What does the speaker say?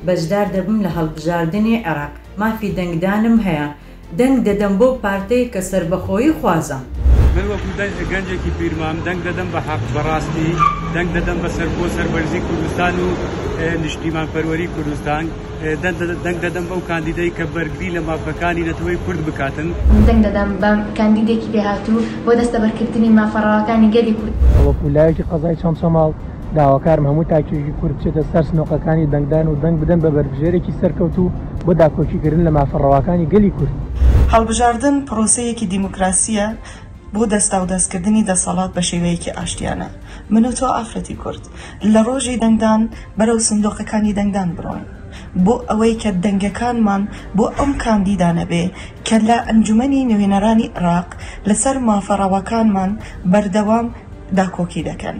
بەشدار دەبم لە هەڵبژاردنی عێراق، مافی دەنگدانم هەیە، دەنگ دەدەم بەو پارتەی کە سەربەخۆیی خوازە. من وەکو گەنجێکی پیرمام دەنگ دەدەم بە حەق، بە ڕاستی دەنگ دەدەم بە سەر بۆ سەربەرزی کوردستان و نیشتیمان پەروەری کوردستان، دەنگ دەدەم بەو کاندیدەی کە بەرگری لە مافەکانی نەتەوەی کورد بکاتن. دەنگ دەدەم بە کاندیدێکی لێهاتوو بۆ دەستەبەرکردنی مافە ڕەواکانی گەلی کورد. وەکو لاوێکی قەزای چەمچەماڵ داواکارم هەموو تاکێکی کورد بچێتە سەر سنوقەکانی دەنگدان و دەنگ بدەن بە بەربژێرێکی سەرکەوتوو بۆ داکۆکیکردن لە مافە ڕەواکانی گەلی کورد. هەڵبژاردن پرۆسەیەکی دیموکراسییە بۆ دەستاودەستکردنی دەسەڵات بە شێوەیەکی ئاشتیانە. من و تۆ ئافرەتی کورد لە ڕۆژی دەنگدان بەرەو سندوقەکانی دەنگدان بڕۆین بۆ ئەوەی کە دەنگەکانمان بۆ ئەم کاندیدانە بێ کە لە ئەنجومەنی نوێنەرانی عێراق لەسەر مافە ڕەواکانمان بەردەوام داکۆکی دەکەن.